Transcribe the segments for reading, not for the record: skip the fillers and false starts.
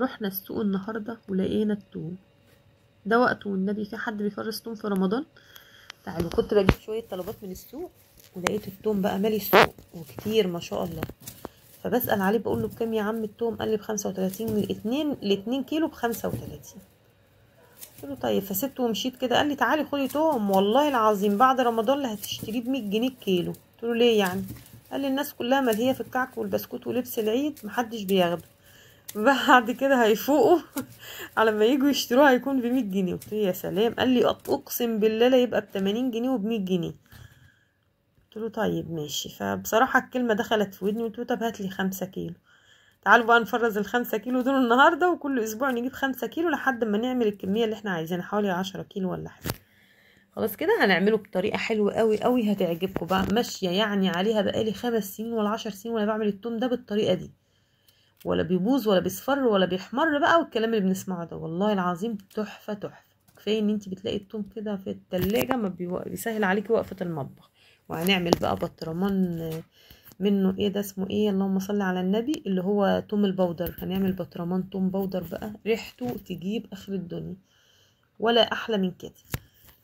رحنا السوق النهارده ولقينا التوم ده وقته، والنبي في حد بيفرز توم في رمضان؟ تعالوا، كنت بجيب شوية طلبات من السوق ولقيت التوم بقى مالي السوق وكتير ما شاء الله. فبسأل عليه بقول له بكام يا عم التوم؟ قال لي ب35، الاتنين كيلو ب35. قلت له طيب، فسبته ومشيت كده. قال لي تعالي خدي توم، والله العظيم بعد رمضان اللي هتشتريه ب100 جنيه الكيلو. قلت له ليه يعني؟ قال لي الناس كلها ملهيه في الكعك والبسكوت ولبس العيد، محدش بياخده، بعد كده هيفوقوا على ما يجوا يشتروها هيكون ب100 جنيه. قلت له يا سلام. قال لي اقسم بالله لا يبقى ب80 جنيه وب100 جنيه. قلت له طيب ماشي. فبصراحة الكلمة دخلت في ودني، قلت له طب هات لي 5 كيلو. تعالوا بقى نفرز ال5 كيلو دول النهارده، وكل اسبوع نجيب 5 كيلو لحد ما نعمل الكمية اللي احنا عايزينها، حوالي 10 كيلو ولا حاجة. خلاص كده هنعمله بطريقة حلوة قوي قوي هتعجبكم بقى، ماشية يعني عليها بقالي 5 سنين ولا 10 سنين وانا بعمل التوم ده بالطريقة دي، ولا بيبوظ ولا بيصفر ولا بيحمر بقى والكلام اللي بنسمعه ده. والله العظيم تحفة تحفة. كفاية ان انت بتلاقي التوم كده في التلاجة، ما بيسهل عليكي وقفه المطبخ. وهنعمل بقى بطرمان منه، ايه ده اسمه ايه، اللهم صل على النبي، اللي هو توم البودر. هنعمل بطرمان توم بودر بقى، ريحته تجيب اخر الدنيا، ولا احلى من كده.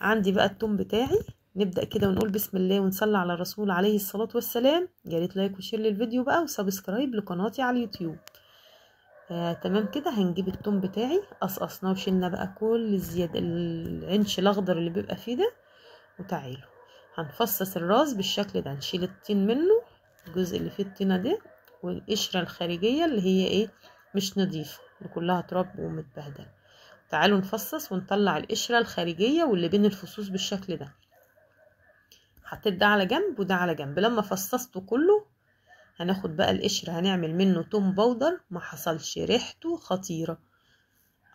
عندي بقى التوم بتاعي، نبدأ كده ونقول بسم الله ونصلي على الرسول عليه الصلاة والسلام. يا ريت like و share للفيديو بقى و subscribe لقناتي على اليوتيوب. تمام كده. هنجيب التوم بتاعي، قصقصناه وشلنا بقى كل الزيادة، العنش الاخضر اللي بيبقى فيه ده. وتعالوا هنفصص الراس بالشكل ده، نشيل الطين منه، الجزء اللي فيه الطينة ده، والقشرة الخارجية اللي هي ايه مش نظيفة، اللي كلها تراب ومتبهدلة. تعالوا نفصص ونطلع القشرة الخارجية واللي بين الفصوص بالشكل ده. حطيت ده على جنب وده على جنب. لما فصصته كله هناخد بقى القشرة، هنعمل منه توم بودر ما حصلش، ريحته خطيرة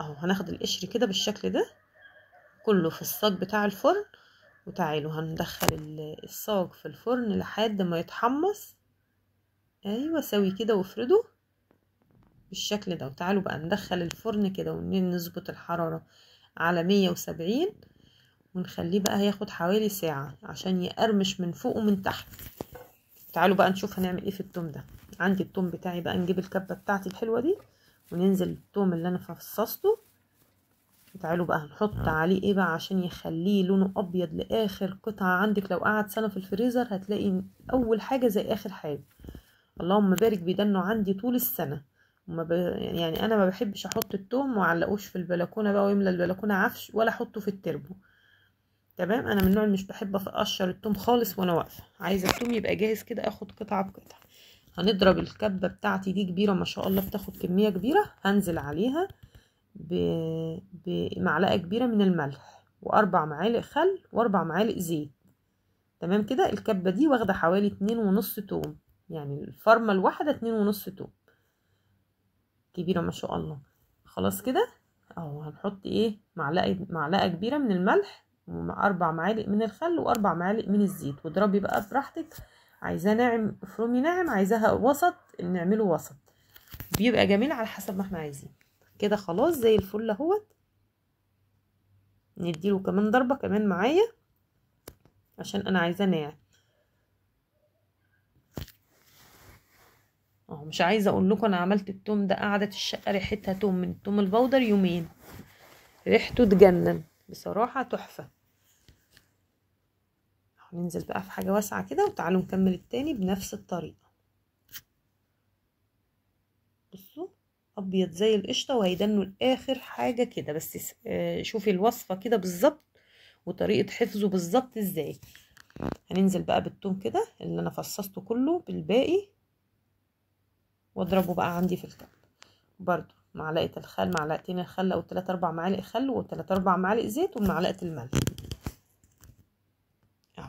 اهو. هناخد القشر كده بالشكل ده كله في الصاج بتاع الفرن. وتعالوا هندخل الصاج في الفرن لحد ما يتحمص. ايوه سوي كده وافرده بالشكل ده. وتعالوا بقى ندخل الفرن كده ونظبط الحرارة على 170، ونخليه بقى هياخد حوالي ساعة عشان يقرمش من فوق ومن تحت. تعالوا بقى نشوف هنعمل ايه في التوم ده. عندي التوم بتاعي بقى، نجيب الكبة بتاعتي الحلوة دي وننزل التوم اللي انا فصصته. تعالوا بقى هنحط عليه ايه بقى عشان يخليه لونه ابيض لاخر قطعة عندك. لو قعد سنة في الفريزر هتلاقي اول حاجة زي اخر حاجة. اللهم بارك، بيدنوا عندي طول السنة. يعني انا ما بحبش احط التوم واعلقوش في البلكونة بقى ويملى البلكونة عفش، ولا احطه في التربو. تمام، انا من النوع اللي مش بحب اقشر التوم خالص وانا واقفة، عايزه التوم يبقى جاهز كده، اخد قطعه بقطعه. هنضرب الكبه بتاعتي دي كبيرة ما شاء الله، بتاخد كمية كبيرة. هنزل عليها بمعلقه كبيرة من الملح، و4 معالق خل، و4 معالق زيت. تمام كده. الكبه دي واخده حوالي 2.5 توم، يعني الفرمه الواحدة 2.5 توم، كبيرة ما شاء الله. خلاص كده اهو. هنحط ايه، معلقه كبيرة من الملح، و4 معالق من الخل، و4 معالق من الزيت. واضربي بقى براحتك، عايزاه ناعم افرمي ناعم، عايزاها وسط نعمله وسط، بيبقى جميل على حسب ما احنا عايزين كده. خلاص زي الفل اهوت. نديله كمان ضربه كمان معايا عشان انا عايزاه ناعم اهو. مش عايزه اقول لكم انا عملت التوم ده قعدت الشقة ريحتها توم من التوم البودر يومين، ريحته تجنن بصراحة تحفة. هننزل بقى في حاجة واسعة كده، وتعالوا نكمل التاني بنفس الطريقة. بصوا ابيض زي القشطه، وهيدنوا لاخر حاجة كده. بس شوفي الوصفة كده بالظبط وطريقه حفظه بالظبط ازاي. هننزل بقى بالثوم كده اللي انا فصصته كله بالباقي، واضربه بقى عندي في الكب. برضو معلقه الخل، معلقتين الخل او 3 4 معالق خل، و3 4 معالق زيت، ومعلقة الملح اهو.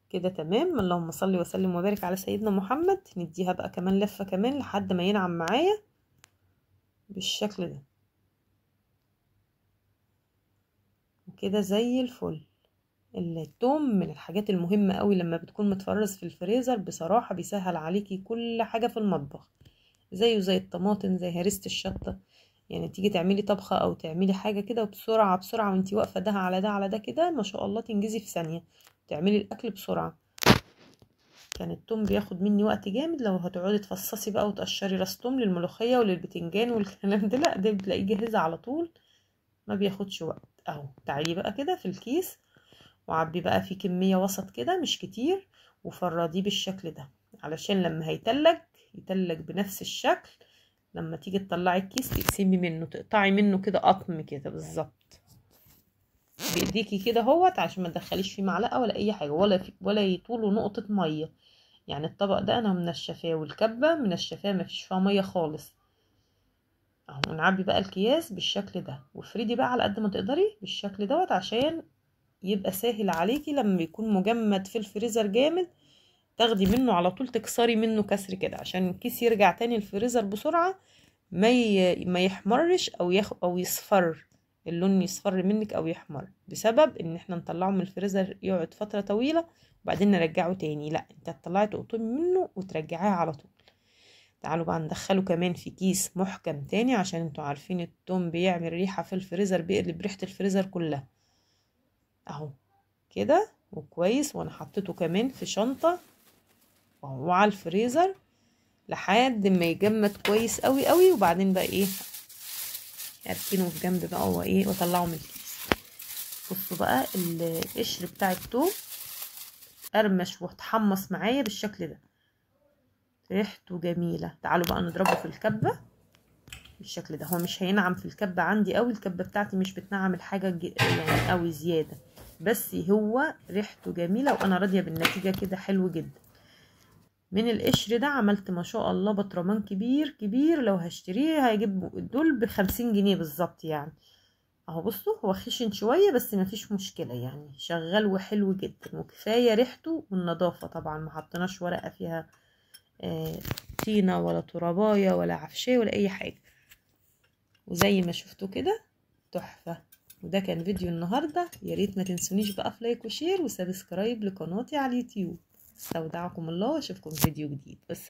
كده تمام. اللهم صل وسلم وبارك على سيدنا محمد. نديها بقى كمان لفه كمان لحد ما ينعم معايا بالشكل ده وكده زي الفل. التوم من الحاجات المهمة قوي لما بتكون متفرز في الفريزر، بصراحة بيسهل عليكي كل حاجة في المطبخ، زيه زي الطماطم، زي هرسة الشطة. يعني تيجي تعملي طبخه او تعملي حاجة كده وبسرعة بسرعة وانتي واقفة ده على ده على ده كده، ما شاء الله تنجزي في ثانية، تعملي الاكل بسرعة. كان التوم بياخد مني وقت جامد، لو هتقعدي تفصصي بقى وتقشري راس توم للملوخيه وللبتنجان والكلام ده، لا ده بتلاقيه جاهز على طول، ما بياخدش وقت. اهو تعالي بقى كده في الكيس، وعبي بقى في كمية وسط كده مش كتير، وفرديه بالشكل ده علشان لما هيتلج يتلج بنفس الشكل. لما تيجي تطلعي الكيس تقسمي منه، تقطعي منه كده قطم كده بالظبط بايديكي كده اهوت، عشان ما تدخليش فيه معلقه ولا اي حاجة ولا يطوله نقطة مية. يعني الطبق ده انا منشفاه، والكبه منشفاه مفيش فيها مية خالص اهو. نعبي بقى الكياس بالشكل ده، وافردي بقى على قد ما تقدري بالشكل دوت عشان يبقى سهل عليكي لما يكون مجمد في الفريزر جامد تاخدي منه على طول، تكسري منه كسر كده عشان الكيس يرجع تاني الفريزر بسرعة، ما يحمرش او يصفر، اللون يصفر منك او يحمر، بسبب ان احنا نطلعه من الفريزر يقعد فترة طويلة وبعدين نرجعه تاني. لا، انت هتطلعي تقطمي منه وترجعيه على طول. تعالوا بقى ندخله كمان في كيس محكم تاني، عشان انتوا عارفين التوم بيعمل ريحه في الفريزر، بيقلب ريحه الفريزر كلها اهو كده وكويس. وانا حطيته كمان في شنطه وعلى الفريزر لحد ما يجمد كويس قوي قوي، وبعدين بقى ايه اركنه في جنب بقى وايه واطلعه من الكيس. بصوا بقى القشر بتاع التوم قرمش واتحمص معايا بالشكل ده، ريحته جميلة. تعالوا بقى نضربه في الكبه بالشكل ده. هو مش هينعم في الكبه عندي قوي، الكبه بتاعتي مش بتنعم الحاجة يعني قوي زيادة، بس هو ريحته جميلة وانا راضية بالنتيجة كده، حلو جدا. من القشر ده عملت ما شاء الله بطرمان كبير كبير، لو هشتريه هيجيب دول ب50 جنيه بالظبط يعني اهو. بصوا هو خشن شوية بس مفيش مشكلة يعني، شغال وحلو جدا، وكفاية ريحته والنظافة طبعا، ما حطيناش ورقة فيها طينه ولا ترابايه ولا عفشيه ولا اي حاجة. وزي ما شفتوا كده تحفة. وده كان فيديو النهارده، يا ريت ما تنسونيش بقى في like و share و subscribe لقناتي على اليوتيوب. استودعكم الله واشوفكم في فيديو جديد. بس.